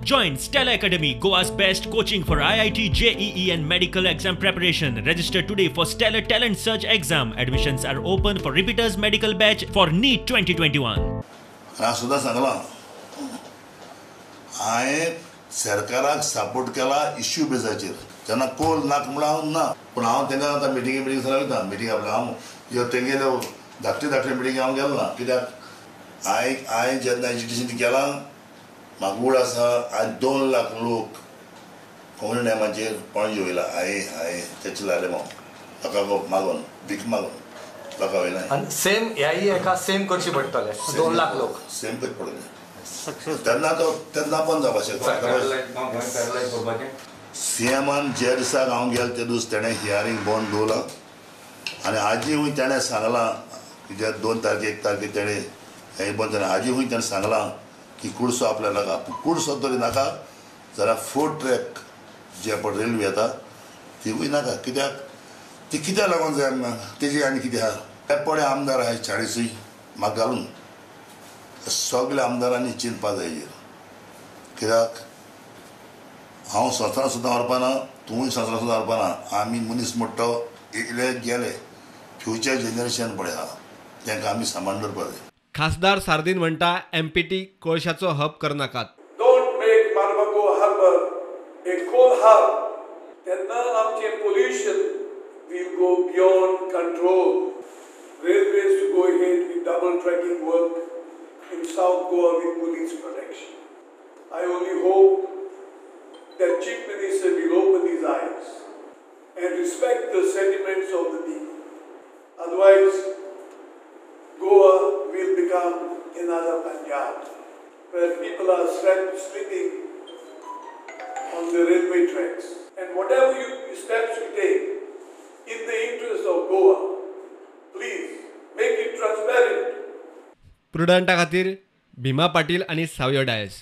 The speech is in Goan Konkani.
Join Stellar Academy, Goa's best coaching for IIT, JEE and medical exam preparation. Register today for Stellar Talent Search exam. Admissions are open for repeaters medical batch for NEET 2021. आनी हांव सुद्दां सांगलां, हांवें सरकाराक सपोर्ट केला इश्यू बेजाचेर. जेन्ना कोल नाक म्हणून हांव ना, पूण हांव तेंकां आतां मिटिंगे मिटींग सगळें वयता. मिटींग आपल्या हांव ह्यो तेंगेल्यो धाकटी धाकटी मिटिंगे हांव गेलो ना, कित्याक हांवें जेन्ना एज्युकेशन केलां म्हाका उड आसा आज 2 लाख लोक कोंकणी नेमाचेर पणजे वयला. हांवें तेचे लायले हांव लोकांक मागून भीक मागून लोकां वयल्यान. आनी सेम ह्याय एका सेम करचे पडटले, 2 लाख लोक सेम करचे पडटले तेन्ना तो तेन्ना बंद जावपाक शकता. सीएमान ज्या दिसाक हांव गेलो ते दीस तेणें हियरींग बंद दवरलां आनी आजी खूंय तेणें सांगलां कित्याक 2 तारखे 1 तारखे तेणें हें बंद जालें. आजी खूंय तेणें सांगलां की कुडसो आपल्या नाका, कुडसो तरी नाका जाल्यार 4 ट्रॅक जे पळय रेल्वे येता तिवूय नाका. कित्याक ती कित्याक लागून जाय आमकां तेजी आनी कितें आहा. पळय आमदार आहाय 40 म्हाका घालून सगल्या आमदारांनी चिंतपा जाय हेजेर. कित्याक हांव संवसारांत सुद्दां व्हरपाना, तुवूय संवसारांत सुद्दां व्हरपाना. आमी मनीस मोडटो इतले गेले, फ्युचर जनरेशन पळय आहा तांकां आमी सांबाळून दवरपा जाय. खासदार सार्दीन म्हणटा एमपीटी कोळशाचो हब करनाकात. Don't make Marmagao harbour a coal hub. तेन्ना आमचें pollution will go beyond control. Railways to go ahead with double tracking work in South Goa with police protection. I only hope that Chief Minister will open his eyes and respect the sentiments of the people. Otherwise, Goa will become another Punjab, where people are sleeping on the railway tracks. And whatever steps you take in the interest of Goa, please make it transparent. प्रुडंटा खातीर भीमा पाटील आनी सावयो डायस.